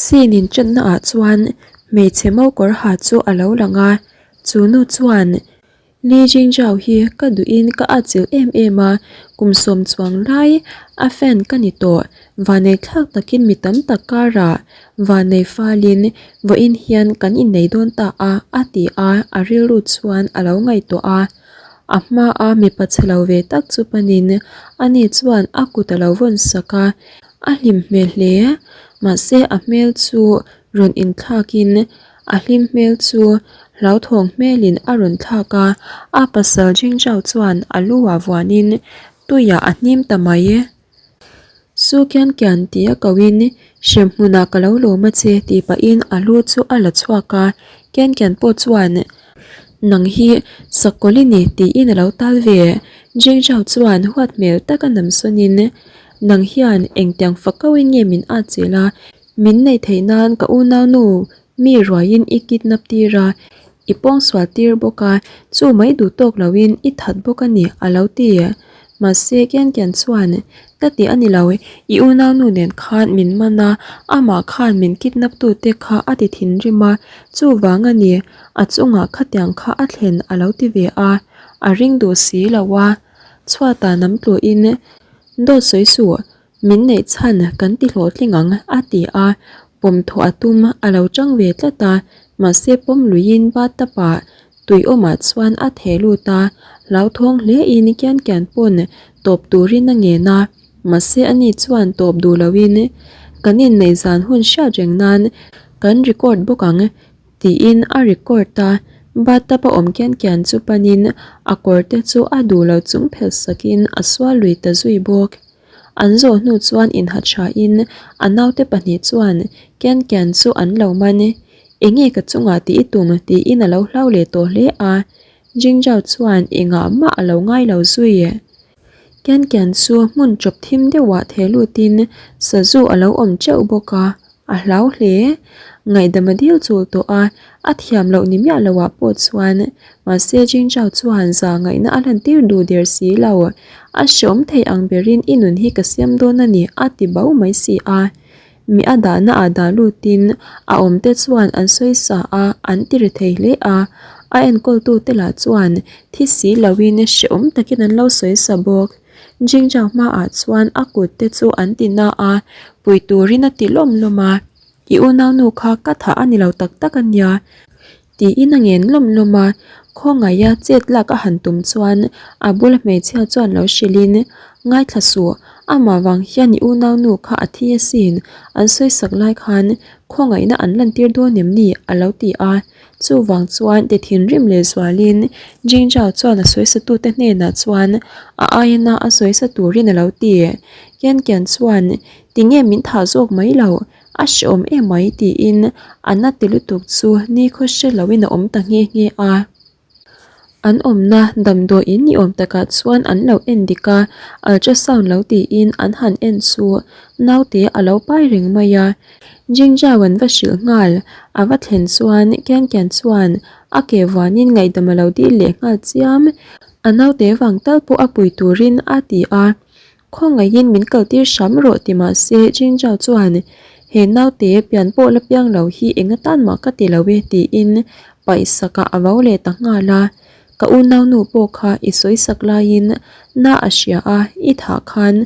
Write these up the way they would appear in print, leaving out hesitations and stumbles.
Scene in ṭanna ah chuan hmeichhe mo kawr ha chu a lo lang a, chu nu chuan Li Jingzhao hi ka duhin ka atchilh em em a, kum sawm chuang lai a fan ka ni tawh, vanei thlak takin mi tam tak karah vanei falin vawiin hian kan innei dawn ta a a ti a, a rilru chuan a lo ngaihtuah a. A hmaa mipa chhe lo ve tak chu panin ani chuan a kut a lo vawn sak a, a hlim hmel hle. Mahse a hmel chu rawn inthlakin a hlim hmel chu hlauthawng hmelin a rawn thlak a, a pasal Jingzhao chuan a lu ah vuanin tuiah a hnim ta mai. Su kian kian tih a kohin hrem hmunah ka lo lawm a che tih pahin a lu chu a la chhuak a, kian kian pawh chuan nang hi sakawlh i ni tiin a lo tal ve. Jingzhao chuan huat hmel taka nam sawnin nang hian engtiang fakauin nge min at chilh a, min neih theih nan ka unaunu mi ruaiin i kidnap tir a, i pawngsual tir bawk a, chu mai duh tawk loin i that bawk a ni a lo ti. Mahse Kian Kian chuan, Ka ti a ni lo, i unaunu nen khan min man a, amah khan min kidnap tute kha a ti thinrim a, chuvang a ni, a chungah khatiang kha a thlen a lo ti ve a, a ring duh si lo a. Chhuatah nam tluin, Dawt sawi suh, Min neih chhan kan ti hlawhtling ang, a ti a, pawm thawh a tum a lo chang ve tlat a, mahse pawm luiin bathtub ah tui awmah chuan a theh lut a, hlauthawng hlein kian kian pawn tawp turin a ngen a, mahse ani chuan tawp duh loin kan inneih zan hun hriat reng nan kan record bawk ang Tiin a record a, bathtub a awm kian kian chu panin a kawr te chu a duh lo chung phelh sakin a sual lui ta zui bawk. An zawh hnu chuan inha thain a naute pahnih chuan kian kian chu an lo man. Enge ka chungah tih i tum tiin a lo hlau leh tawh hle a, Jingjao chuan engah mah a lo ngai lo zui. Kian kian chu hmun chawp thim deuhah theh lutin sazu a lo awm teuh bawk a, a hlau hle. Ngaihdam a dil chul tawh a, a thiam loh ni miah loah pawh chuan mahse Jingzhao chuan za ngaihna a lan tir duh der si lo. A hreawm thei ang berin i nun hi ka siam dawn a ni a ti bo mai si a. Mi a dahna ah dah lutin a awmte chuan an sawi sa a, an ti ri thei hle a. A enkawltute lah chuan thi si loin hrehawm takin an lo sawi sa bawk. Jingjang hmaah chuan a kut te chu an ti na a, pui turin a ti lawm lawm a. I unaunu kha ka thah a ni lo tak tak a nia. Tiin a ngen lawm lawm a, khawngaia chet lak a han tum chuan a bula hmeichhia chuan lo hrilhin, Ngaithla suh, amah vang hian i unaunu kha a thi asin, an sawisak lai khan khawngaihna an lantir dawn em ni? a lo ti a. Chuvang chuan ti thinrim leh zualin Jingjao chuan a sawisatute hnenah chuan a aiena a sawisa turin a lo ti. Kian Kian chuan, Tinge min thah zawk mai loh? A hreawm em mai tiin a na ti lutuk chu nikhaw hre loin a awm ta nghe nghe a. An awmna damdawi in ni awm takah chuan an lo en dik a, ultrasound lo tiin an han en chu naute a lo pai reng mai a. Jingjao an va hrilh nghal, a va thlen chuan Kian Kian chuan a ke vuanin ngaihdam a lo dil leh nghal chiam. A naute vang tal pawh a pui turin a ti a. Khawngaihin min kaltir hram rawh ti mah se Jingjao chuan he naute pian pawh la piang lo hi eng atan mah ka ti lo e tiin paihsakah a vau leh ta nghal a. Ka unaunu pawh kha i sawisak laiin na a hria a, i thah khan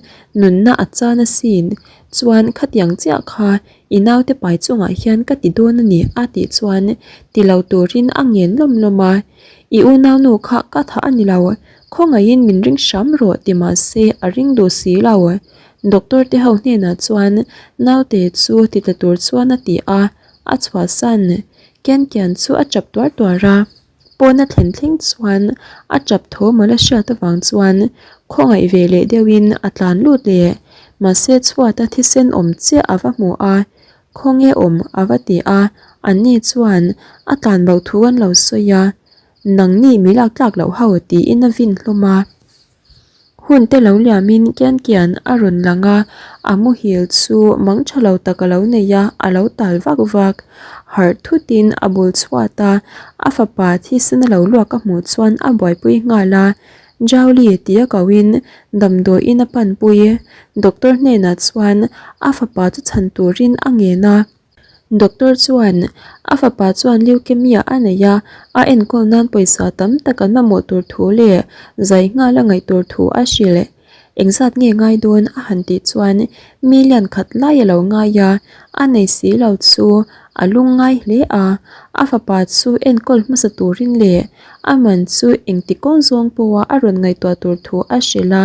nunna a chan asin, chuan khatiang chiah kha i naute pai chungah hian ka ti dawn a ni a tih chuan ti lo turin a ngen lawm lawm a. I unaunu kha ka thah a ni lo, Khawngaihin min ring hram rawh ti mah se a ring duh si lo. Doctor te ho hnenah chuan naute chu ti tla tur chuan a ti a, a chhuahsan. Kian kian chu a tap tuar tuar a, pawn a thlen thleng chuan a tap tho mawlh a hriat avang chuan khawngaih ve leh deuhin a tlan lut leh. Mahse chhuata thisen awm chiah a va hmu a, khawnge awm a va ti a, anni chuan a tlan bo thu an lo sawi a. Nangni mi lak tlak loh ho tiin a vin hlawm a. Hun te lo liamin kian kian a rawn lang a, a muhil chu mang tha lo tak a lo nei a, a lo tal vak vak. Harh thutin a bul chhuat a, a fapa thisen a lo luak a hmuh chuan a buaipui nghal a. Jowli tia kohin damdawiin a panpui. Doctor hnenah chuan a fapa chu chhan turin a ngen a. Doctor chuan a fapa chuan leukemia a nei a, a enkawl nan pawisa tam tak an mamawh tur thu leh zai nghal a ngaih tur thu a hrilh. Engzat nge ngai dawn a han tih chuan million khat lai a lo ngai a, a nei si lo chu a lung ngai hle a, a fapa chu enkawl hmasa turin leh a man chu engti kawng zawng pawha a rawn ngaihtuah tur thu a hrilh a,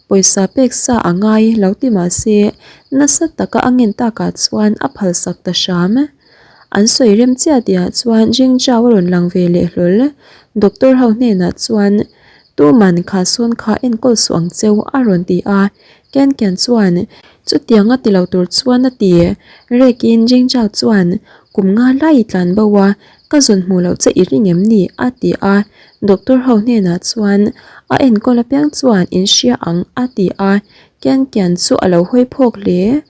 pawisa pek sa a ngai lo ti mah se nasa taka a ngen takah chuan a phalsak ta hram. An sawi rem chiah tihah chuan Jingzhao a rawn lang ve leh hlawl. Doctor ho hnenah chuan Tuman kha sawn kha enkawl suh ang cheu a rawn ti a, Ken Ken chuan chutiang a ti lo tur chuan a ti. Rekin Jingzhao chuan kum nga lai i tlan bo a, ka zawn hmuh loh che i ring em ni? a ti a, Doctor ho hnenah chuan a enkawl apiang chuan in hria ang a ti a, Ken Ken chu a lo hawi phawk hle.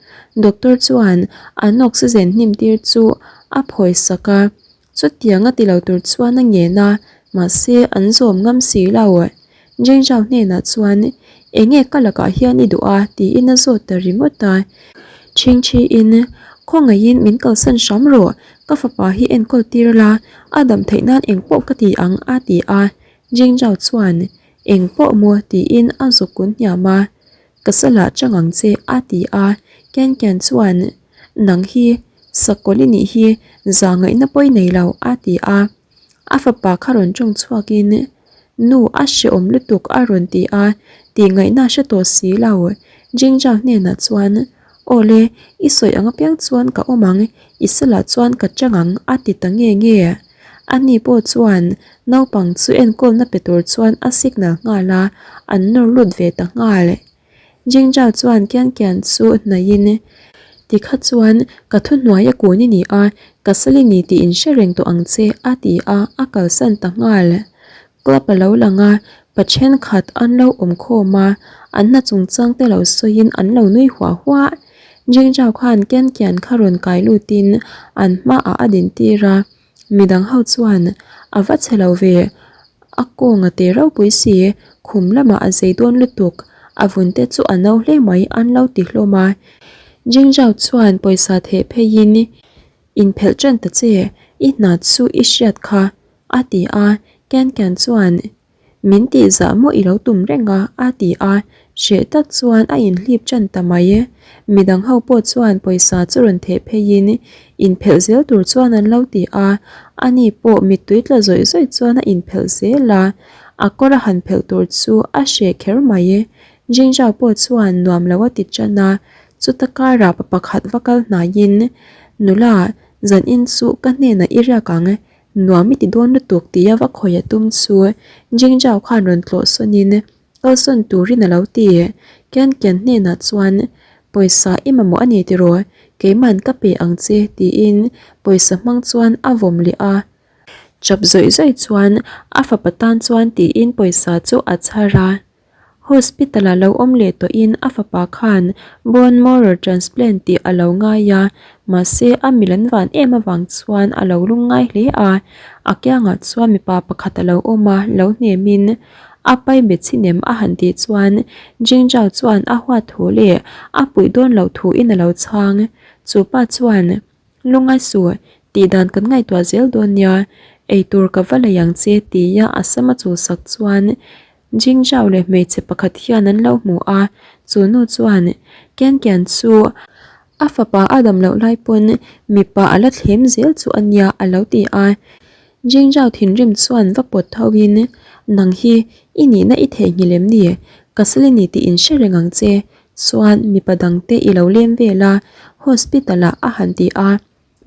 Doctor chuan an oxygen hnim tir chu a phawi sak a, chutiang a ti lo tur chuan a ngen a, mahse an zawm ngam si lo. Jingzhao hnenah chuan Enge ka lakah hian i duh a? tiin a zawt ta ringawt a. Chhingchhiin, Khawngaihin min kalsan hram rawh, ka fapa hi enkawl tir la, a dam theih nan engpawh ka ti ang a ti a. Jingzhao chuan Engpawh maw? tiin a zuk kun hniam a. Ka salah chang ang che a ti a, Ken Ken chuan Nang hi sakawlh i nih hi za ngaihna pawi nei lo a ti a, a fapa kha rawn tawng chhuakin Nu a hrehawm lutuk a rawn ti a, tih ngaihna a hre tawh si lo. Jingzhao hnenah chuan Awle, i sawi ang apiang chuan ka awm ang, i salah chuan ka chang ang a ti ta nge nge. Ani pawh chuan naupang chu enkawlna pe tur chuan a signal nghal a, an nawr lut ve ta nghal. Jingzhao chuan kian kian chu hnaihin, Tikha chuan ka thuhnuai a kun i ni a, ka sal i ni tih inhre reng tawh ang che, a ti a, a kalsan ta nghal. Club a lo lang a, pa thenkhat an lo awm khawm a, an hna chungchang te lo sawiin an lo nui huah huah. Jingzhao khan Ken Kian kha rawn kai lutin an hmaah a din tir a, midang ho chuan a va chhe lo ve, a kawng a te ropui si, khum lamah a zei dawn lutuk, a vun te chu a no hle mai an lo ti hlawm a. Jingzhao chuan pawisa theh pheiin, Inphelh ṭan ta che, i hna chu i hriat kha, a ti a, Ken Ken chuan, Min tih zah maw i lo tum reng a? a ti a, hreh tak chuan a inhlip ṭan ta mai. Midang ho pawh chuan pawisa chu rawn theh pheiin inphelh zel tur chuan an lo ti a, ani pawh mittui tla zawih zawih chuan a inphelh zel a, a kawr a han phelh tur chu a hreh kher mai. Jingzhao pawh chuan nuam lo a ti ṭan a, chuta karah pa pakhat va kal hnaiin, Nula, zanin chu ka hnenah i riak ang, Nuam i ti dawn lutuk tia va khawi a tum chu Jingzhao khan rawn tlawh sawnin kalsawn turin a lo ti. Kian Kian hnenah chuan pawisa i mamawh a ni tiraw, keiman ka pe ang che tiin pawisa hmang chuan a vawm leh a. Chap zawih zawih chuan a fapa tan chuan tiin pawisa chu a chhar a. Hospital ah lo awm leh tawhin a fapa khan bone marrow transplant tih a lo ngai a, mahse a mil an van em avang chuan a lo lungngai hle a, a kiangah chuan mipa pakhat a lo awm a, lo hnemin a pai bet chhinem a han tih chuan Jingzhao chuan a huat thu leh a puih dawn loh thuin a lo chhang. Chu pa chuan. Lungngai suh, tih dan kan ngaihtuah zel dawn nia, eitur ka va lei ang che tia a sam a chulsak chuan Jingzhao leh hmeichhe pakhat hian an lo hmu a, chu nu chuan Kian Kian chu a fapa a dam loh lai pawn mipa a la thlem zel chu a nia a lo ti a. Jingzhao thinrim chuan va pawt tho in, Nang hi i nihna i theihnghilh em ni? Ka sal i ni tih in hre reng ang che, Chuan mipa dangte i lo lem vel a, hospital ah a han ti a,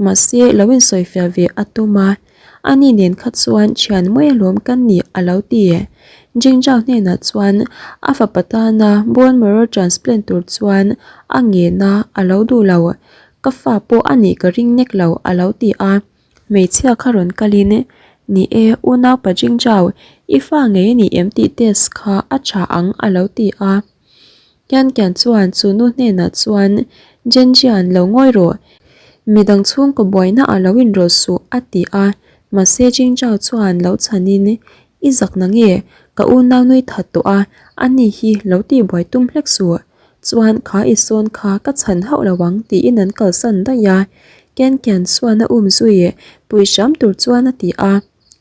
mahse lo insawifiah ve a tum a, ani nen kha chuan thian mai alawm kan nih a lo ti. Jingzhao hnenah chuan a fapa tana bone marrow transplant tur chuan a ngen a, a lo duh lo, ka fa pawh a nih ka ring nek lo a lo ti a. Hmeichhia kha rawn kalin, Ni e, unaupa Jingzhao, i fa ngei a ni em tih test kha a tha ang a lo ti a. Kian Kian chuan chu nu hnenah chuan, Jenjian, lo ngawi rawh. Midang chhungkaw buaina ah lo inrawlh suh, a ti a. Mahse Jingzhao chuan lo chhanin, I zak na nge? Ka unau nui that tawh a, ani hi lo tihbuai tum hlek suh. Chuan kha i sawn kha ka chhan hauh lo ang, tiin an kalsan daih a. Ken Ken chuan a um zui pui hram tur chuan a ti a.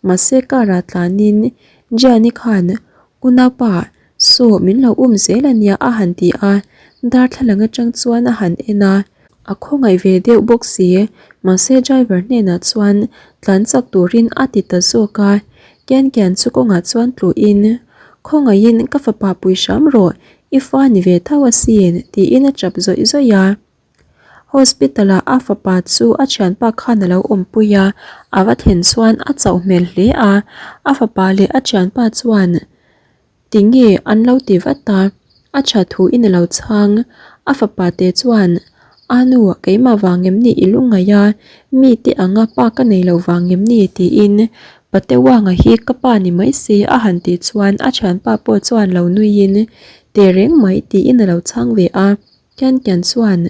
Mahse car ah tlanin Gianni khan unaupa saw min lo um zel a nia a han ti a, darthlalang atang chuan a han en a. A khawngaih ve deuh bawk si, mahse driver hnenah chuan tlan chak turin a ti ta zawk a, Ken Ken chu kawngah chuan tluhin Khawngaihin ka fapa pui hram rawh, i fa ni ve tho asin tiin a tap zawih zawih a. Hospital ah a fapa chu a thianpa khan a lo awmpui a, a va thlen chuan a chauh hmel hle a, a fapa leh a thianpa chuan tinge an lo ti vat a, a tha thu in a lo chhang, a fapa te chuan a nu keimah vang em ni i lungngaih a, mi te anga pa ka nei lo vang em ni tiin Patewanga hi ka pa ni mai se a han tih chuan a thianpa pawh chuan lo nuiin tehreng mai tiin a lo chhang ve a. Kian Kian chuan,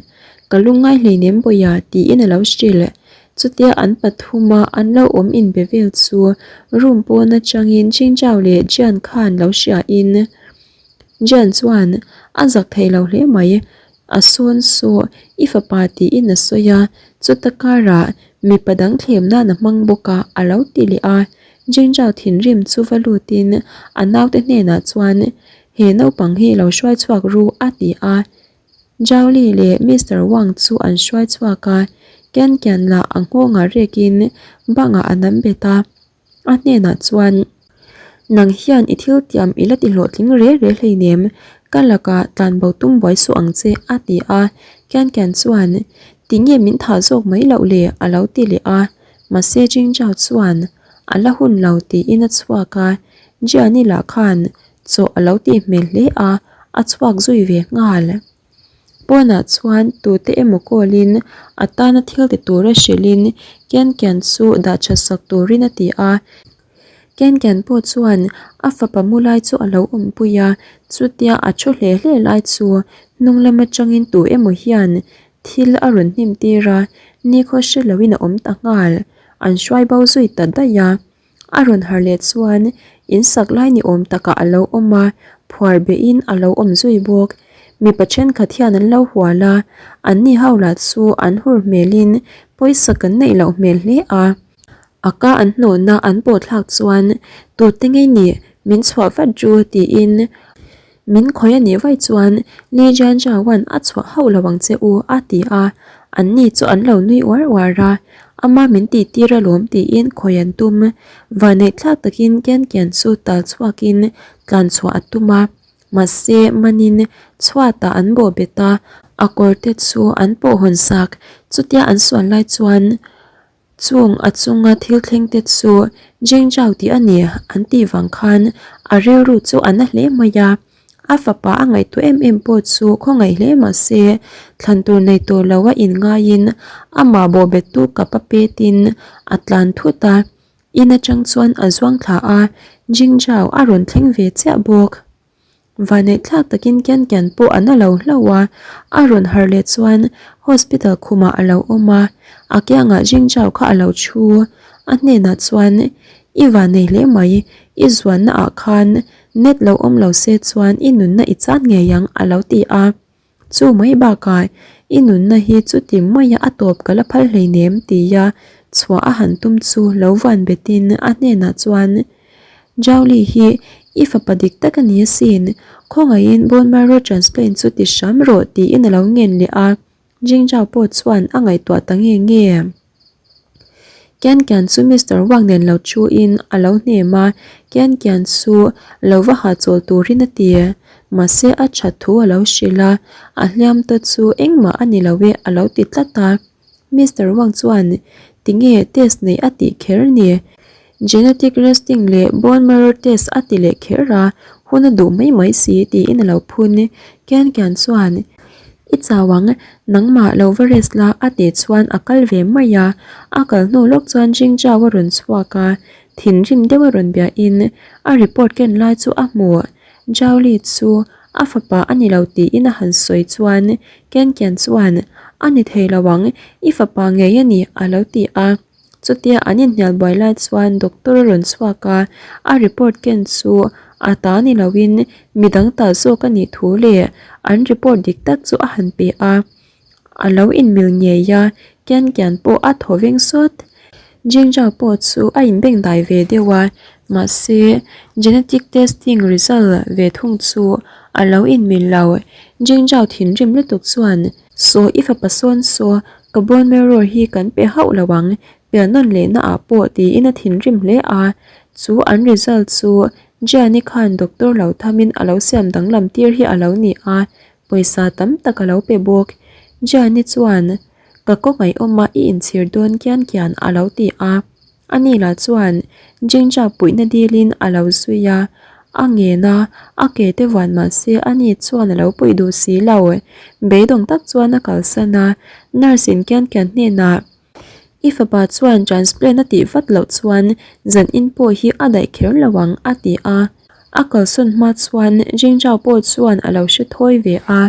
Ka lungngai hleinem Bawiha tiin a lo hrilh. Chutia an pathuma an lo awm inbe vel chu room pawn atangin Jingzhao leh Jian khan lo hriain Jian chuan, A zak thei lo hle mai, a sawn saw i fapa tiin a sawi a, chuta karah mipa dang thlem nan a hmang bawk a a lo ti leh a. Jingzhao thinrim chu va lutin a naute hnenah chuan, He naupang hi lo hruai chhuak ru a ti a, Zhao Li leh Mister Wang chu an hruai chhuak a, Kian Kian lah a nghawngah rekin bangah a nam bet a, a hnenah chuan, Nang hian i thil tiam i la ti hlawhtling re re hleinem, ka lakah tlanbo tum buai suh ang che a ti a, Kian Kian chuan, Tinge min thah zawk mai loh le a lo ti leh a, mahse Jing Zhao chuan, A la hun lo tiin a chhuak a, Gianni lah khan chaw a lo tih hmel hle a, a chhuak zui ve nghal. Pawnah chuan tute emaw call in a tana thil ti tura hrilhin Ken Ken chu dah tha sak turin a ti a. Ken Ken pawh chuan a fapa mu lai chu a lo awmpui a, chutia a thu hle hle lai chu hnung lam atangin tu emaw hian thil a rawn hnim tir a, nikhaw hre loin a awm ta nghal. An hruai bo zui ta daih a. A rawn harh leh chuan in sak lai ni awm takah a lo awm a, phuar behin a lo awm zui bawk. Mipa thenkhat hian an lo hual a, anni ho lah chu an hur hmelin pawisa kan neih loh hmel hle a. A ka an hnawhna an pawh thlak chuan tute ngei nih min chhuah vat ru tiin Min khawi a nih vaih chuan Li Jianzhao-a'n a chhuah hauh lo ang che u a ti a, anni chu an lo nui uar uar a, ama min tih tir alawm tiin khawi an tum. Vanneih thlak takin Kian Kian chu tal chhuakin tlan chhuah a tum a, mahse manin chhuatah an bawh bet a, a kawr te chu an pawh hawn sak. Chutia an sual lai chuan Chung a chunga thil thleng te chu Jengzhao tih a ni an tih vang khan a rilru chu a na hle mai a, a fapa a ngaihtuah em em pawh chu khawngaih hle mah se thlan tur nei tawh lo a inngaiin amah bawhbettu kap a petin a tlan thut a, in atang chuan a zuang thla a, Jingzhao a rawn thleng ve chiah bawk. Vanneih thlak takin Kian Kian pawh a na lo hlauh a, a rawn harh leh chuan hospital khumah a lo awm a, a kiangah Jing Chao kha a lo thu. A hnenah chuan, I vannei hle mai, i zuanna ah khan net lo awm lo se chuan i nunna i chan ngei ang a lo ti a. Chu mai bakah i nunna hi chuti maia a tawp ka la phal hleinem tia chhuah a han tum chu lo van betin a hnenah chuan Jowlie hi i fapa dik tak a ni asin, khawngaihin bone marrow transplant chu ti hram rawh tiin a lo ngen leh a, Jingjao pawh chuan a ngaihtuah ta nge nge. Kian Kian chu Mister Wang nen lo thu in a lo hnem a, Kian Kian chu lo va hahchawl turin a ti. Mahse a that thu a lo hrilh a, a hliam te chu engmah a ni lo e a lo ti tlat a. Mister Wang chuan tinge test neih a tih kher ni? Genetic resting leh bone marrow test a ti leh kher a, hun a duh mai mai si tiin a lo phun. Kian Kian chuan, I chau ang, nangmah lo va rest la a tih chuan a kal ve mai a. A kal hnu lawk chuan Jing Zhao a rawn chhuak a, thinrim deuh a rawn biahin a report ken lai chu a hmu. Zhao Li chu a fapa a ni lo tiin a han sawi chuan Kian Kian chuan, A ni thei lo ang, i fapa ngei a ni a lo ti a. Chutia an inhnial buai lai chuan doctor a rawn chhuak a, a report ken chu a ta ni loin midang ta zawk a nih thu leh an report dik tak chu a han pe a. A lo inmil ngei a, Kian Kian pawh a thaw veng sawt. Jingjao pawh chu a inbengdai ve deuh a, mahse genetic testing result ve thung chu a lo inmil lo. Jingjao thinrim lutuk chuan, Saw i fapa sawn saw, ka bone marrow hi kan pe hauh lo ang, pian nawn lehna ah pawh tiin a thinrim hle a. Chu an result chu Jiani khan doctor lo thamin a lo siam danglam tir hi a lo ni a, pawisa tam tak a lo pe bawk. Jiani chuan, Ka kawngaihawm a i inchhir dawn kian kian a lo ti a. Ani lah chuan Jingja puihna dilin a lo zui a, a ngen a, a ke te vuan mah se ani chuan a lo puih duh si lo. Beidawng tak chuan a kalsan a, nurse in kian kian hnenah, I fapa chuan transplant a tih vat loh chuan zan in pawh hi a daih kher lo ang a ti a. A kalsawn hma chuan Jingzhao pawh chuan a lo hre thawi ve a.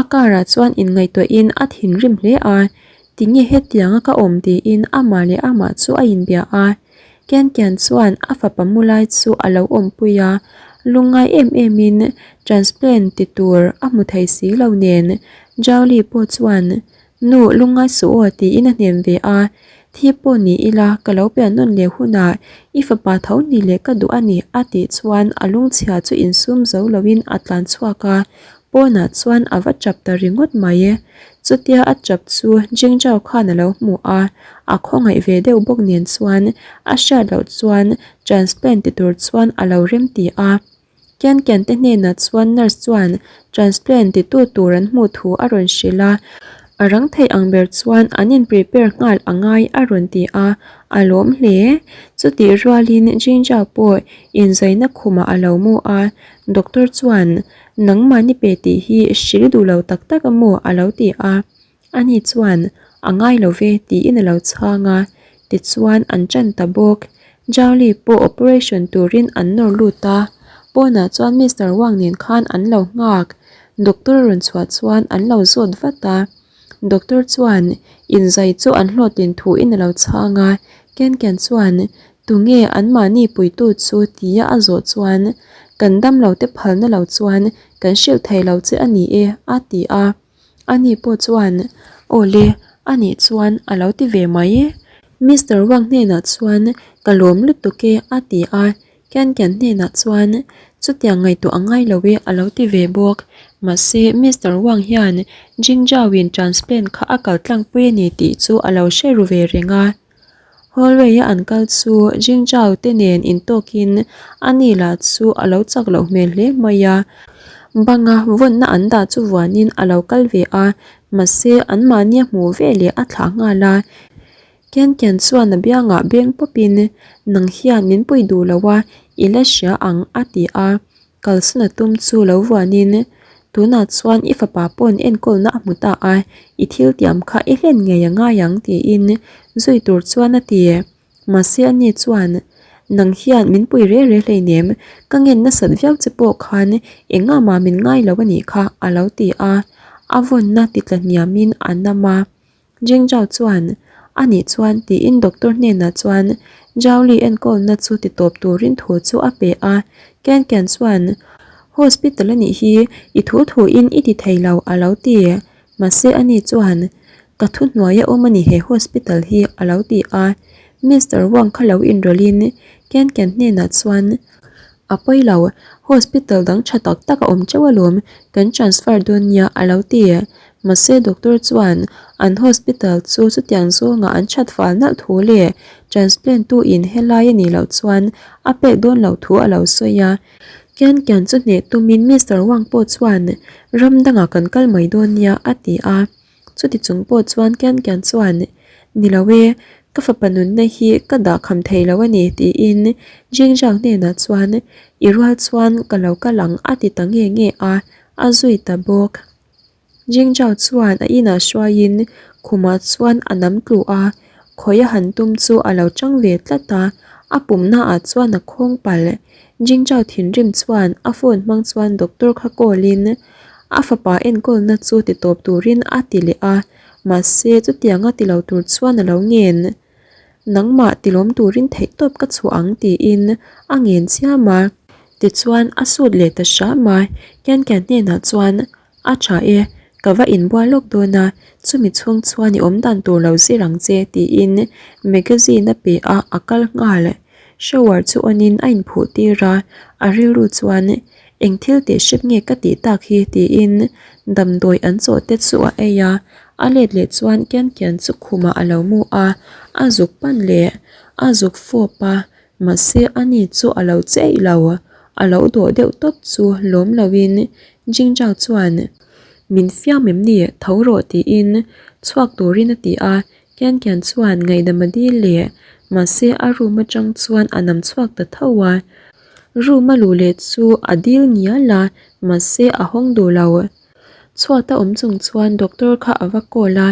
A car ah chuan inngaihtuahin a thinrim hle a, tinge hetianga ka awm tiin amah leh amah chu a inbia a. Kian Kian chuan a fapa mu lai chu a lo awmpui a, lungngai em emin transplant ti tur a hmu thei si lo nen Zhaoli pawh chuan Nu, lungngai suh aw tiin a hnem ve a, thi pawh ni ila ka lo pian nawn leh hunah i fapa tho ni leh ka duh a ni a tih chuan a lungchhia chu insum zo loin a tlan chhuak a, pawnah chuan a va chap ta ringawt mai. Chutia a chap chu Jingzhao khan a lo hmu a, a khawngaih ve deuh bawk nen chuan a hriat loh chuan transplant ti tur chuan a lo remti a. Kian Kian te hnenah chuan nurse chuan transplant titu tur an hmuh thu a rawn hrilh a, a rang theih ang ber chuan an in prepare nghal a ngai a rawn ti a, a lawm hle. Chutih rualin Jinja pawh inzaina khumah a lo mu a, doctor chuan nangmahni pe tih hi hrilh duh lo tak tak a maw a lo ti a. Ani chuan, A ngai lo ve, tiin a lo chhang a. Tichuan, an ṭan ta bawk. Zhaoli pawh operation turin an nawr lut a. Pawnah chuan Mister Wang nen khan an lo nghak. Doctor a rawn chhuah chuan an lo zawt vat a. Doctor chuan inzai chu an hlawhtlin thuin a lo chhang a. Ken Ken chuan, Tunge anmahni puitu chu? tia a zawh chuan, Kan damlote phalna lo chuan kan hrilh thei lo che a ni e, a ti a. Ani pawh chuan, Awle, anih chuan a lo ti ve mai. Mister Wang hnenah chuan, Ka lawm lutuk e, a ti a. Kian Kian hnenah chuan, Chutiang ngaihtuah a ngai lo e, a lo ti ve bawk. Mahse, Mister Wang hian Jing Zhao-in transplant kha a kal tlangpui a ni tih chu a lo hre ru ve reng a. Hallway a an kal chu Jing Zhao te nen intawkin ani lah chu a lo chak loh hmel hle mai a. Banga vawnna an dah chu vuanin a lo kal ve a, mahse anmahni a hmuh ve leh a thlah nghal a. Kian Kian chuan a biangah beng pawpin, Nang hian min pui duh lo a, i la hria ang a ti a. Kalsan a tum chu lo vuanin, Tunah chuan i fapa pawn enkawlna a hmu ta a, i thil tiam kha i hlen ngei a ngai ang tiin zui tur chuan a ti. Mahse ani chuan, Nang hian min pui re re hleinem, ka ngen nasat viau che pawh khan engah mah min ngai lo a nih kha a lo ti a, a vawnna titla hniamin a nam a. Jingzhao chuan, A nih chuan, tiin doctor hnenah chuan Zhao Li enkawlna chu ti tawp turin thu chu a pe a. Ken Ken chuan, Hospital a nih hi, i thu thuin i ti thei lo, a lo ti. Mahse ani chuan, Ka thu hnuaia awm a ni he hospital hi, a lo ti a. Mister Wang kha lo inrawlhin Ken Ken hnenah chuan, A pawi lo, hospital dang tha tak tak a awm teuh alawm, kan transfer dawn nia, a lo ti. Mahse doctor chuan an hospital chu chutiang zawnga an that fal nalh thu leh transplant tu in helai a nih loh chuan a pek dawn loh thu a lo sawi a. Kian kian chu hneh tumin Mister Wang pawh chuan ram dangah kan kal mai dawn nia a ti a. Chuti chung pawh chuan Kian kian chuan Ni lo e, ka fapa nunna hi ka dah kham thei lo a ni tiin Jing Zhang hnenah chuan i rual chuan ka lo kal ang a ti ta nge nge a, a zui ta bawk. Jingzhao chuan a inah hruaiin khumah chuan a nam tlu a, khawi a han tum chu a lo chang ve tlat a, a pumnaah chuan a khawng palh. Jingzhao thinrim chuan a phone hmang chuan doctor kha call in a fapa enkawlna chu ti tawp turin a ti leh a, mahse chutianga ti lo tur chuan a lo ngen. Nangmah tilawm turin theihtawp ka chhuah ang tiin a ngen chiam a. Tichuan a sut leh ta hram a, Kian Kian hnenah chuan, A tha e, Ka va inbual lawk dawn a, chumi chhung chuan i awm dan tur lo zir ang che tiin magazine a pe a, a kal nghal. Shower chu on in a inphuh tir a, a rilru chuan eng thil teh hrep nge ka tih tak hi tiin damdawi an chawh te chu a ei a, a let leh chuan kian kian chu khumah a lo mu a, a zuk pan leh a zuk fawp a, mahse ani chu a lo che eih lo, a lo dawh deuh tawp chu lawm loin Jingzhao chuan min fiam em ni tho rawh tiin chhuak turin a ti a. Kian Kian chuan ngaihdam a dil leh, mahse a room atang chuan a nam chhuak ta tho a. Room a luh leh chu a dil ngial a, mahse a hawng duh lo. Chhuat a awm chung chuan doctor kha a va call a,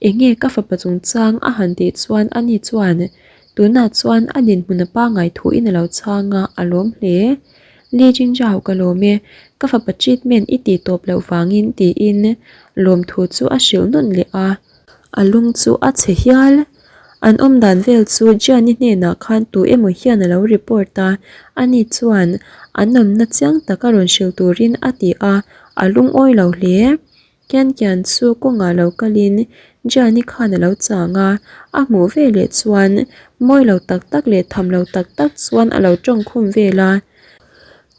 enge ka fapa chungchang a han tih chuan ani chuan tunah chuan a dinhmun a pangai thuin a lo chhang a, a lawm hle. Li Jingzhao ka lawm e, ka fapa treatment i tih tawp loh vangin tiin lawmthu chu a hrilh nawn leh a. A lung chu a chhe hial. An awm dan vel chu Gianni hnenah khan tu emaw hian a lo report a, ani chuan an awmna chiang taka rawn hrilh turin a ti a, a lungawi lo hle. Kian Kian chu kawngah lo kalin Gianni khan a lo chang a, a hmuh veleh chuan mawi lo tak tak leh tham lo tak tak chuan a lo tawngkhum vel a.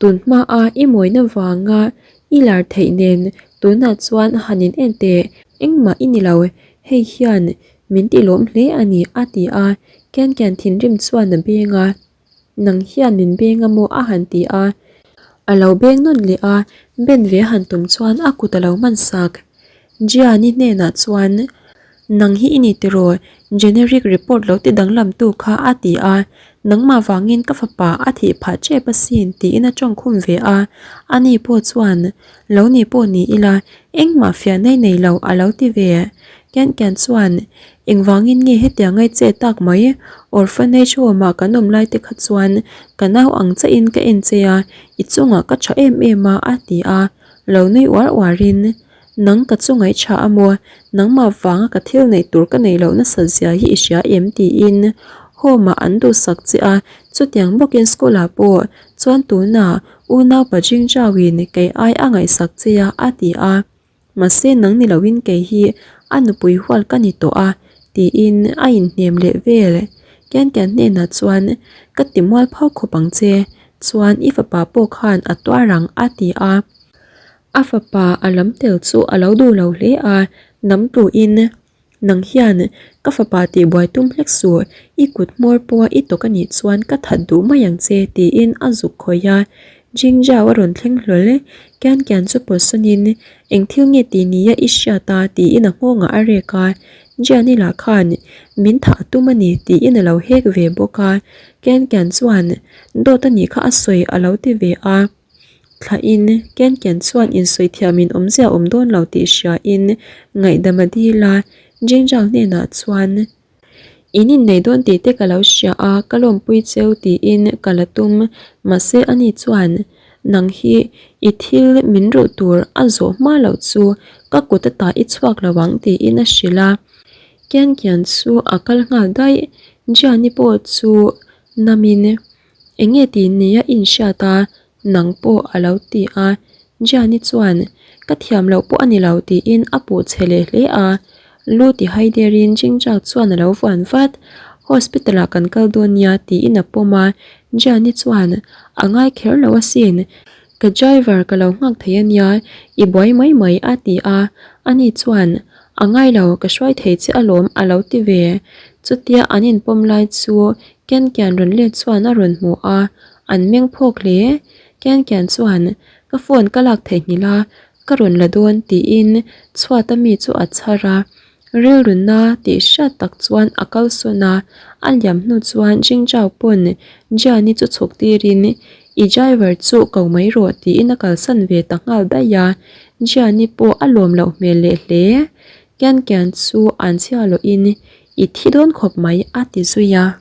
Tun hmaa i mawina vanga i lar theih nen tunah chuan han in en teh, engmah i ni lo, hei hian min ti lawm hle a ni a ti a, Kian Kian thinrim chuan a beng a, Nang hian min beng a maw a han ti a, a lo beng nawn leh a, ben ve a han tum chuan a kut a lo hman sak. Gianni hnenah chuan, Nang hi i ni tiraw, generic report lo ti danglam tu kha a ti a, nangmah vangin ka fapa a thih phah tep asin tiin a tawngkhum ve a, ani pawh chuan, Lo ni pawh ni ila, engmah fiah nei nei lo a lo ti ve. Kian Kian chuan, Engvangin nge hetiang ngai che tak mai, orphanage home ah kan awm lai te kha chuan ka nau ang chiahin ka en che a, i chungah ka tha em em a a ti a. Lo nui uar uarin, Nang ka chu ngaihṭha a maw? Nangmah vanga ka thil neih tur ka neih loh nasat zia hi i hria em? tiin home ah an duhsak che a, chutiang bawkin school ah pawh chuan tunah unaupa Jingzhao-in kei ai a ngaihsak che a a ti a. Mahse nang ni loin kei hi a nupui hual ka ni tawh a tiin a inhnem leh vel. Kian Kian hnenah chuan ka ti mual phau khawp ang che, chuan i fapa pawh khan a tuar ang a ti a. A fapa a lam tel chu a lo duh lo hle a, nam tluin, Nang hian ka fapa tihbuai tum hlek suh, i kut hmawr pawha i tawk a nih chuan ka that duh mai ang che, tiin a zuk khawih a. Jingzhao a rawn thleng hlawl e, Kian Kian chu pawlsawnin, Eng thil nge tih nia i hriat a? tiin a nghawngah a rek a. Jiani lah khan, Min thah a tum a ni, tiin a lo hek ve bawk a. Kian Kian chuan, Dawt a nih kha a sawi a lo ti ve a. Thlahin Ken Ken chuan insawi thiamin awmzia awm dawn lo tih hriain ngaihdam a dil a, Jingzhao hnenah chuan, In innei dawn tih te ka lo hria a, ka lawmpui cheu tiin ka la tum, mahse ani chuan, Nang hi i thil min rulh tur a zawh hma loh chu ka kut ata i chhuak lo ang tiin a hrilh a. Ken Ken chu a kal nghal daih, Jiani pawh chu namin Enge tih nia i inhriat a, nang pawh a lo ti a. Gianni chuan, Ka thiam loh pawh a ni lo tiin a puh chhe leh hle a. Lu ti hai derin Jingzhao chuan a lo vuan vat. Hospital ah kan kal dawn nia tiin a pawm a. Gianni chuan, A ngai kher lo asin. Ka driver ka lo nghak thei a nia, i buai mai mai a ti a. Ani chuan, A ngai lo, ka hruai thei che alawm a lo ti ve. Chutia an inpawm lai chu Kian Kian rawn let chuan a rawn hmu a, an meng phawk hle. Kian Kian chuan, Ka phone ka lak theihnghilh a, ka rawn la dawn tiin chhuata mi chu a chhar a. Rilruna tih hriat tak chuan a kalsawn a, a liam hnu chuan Jingzhao pawn Jiani chu chhuk tirin, I driver chu ko mai rawh tiin a kalsan ve ta nghal daih a. Jiani pawh a lawm loh hmel leh hle. Kian Kian chu an chhia lawhin, I thi dawn khawp mai a ti zui a.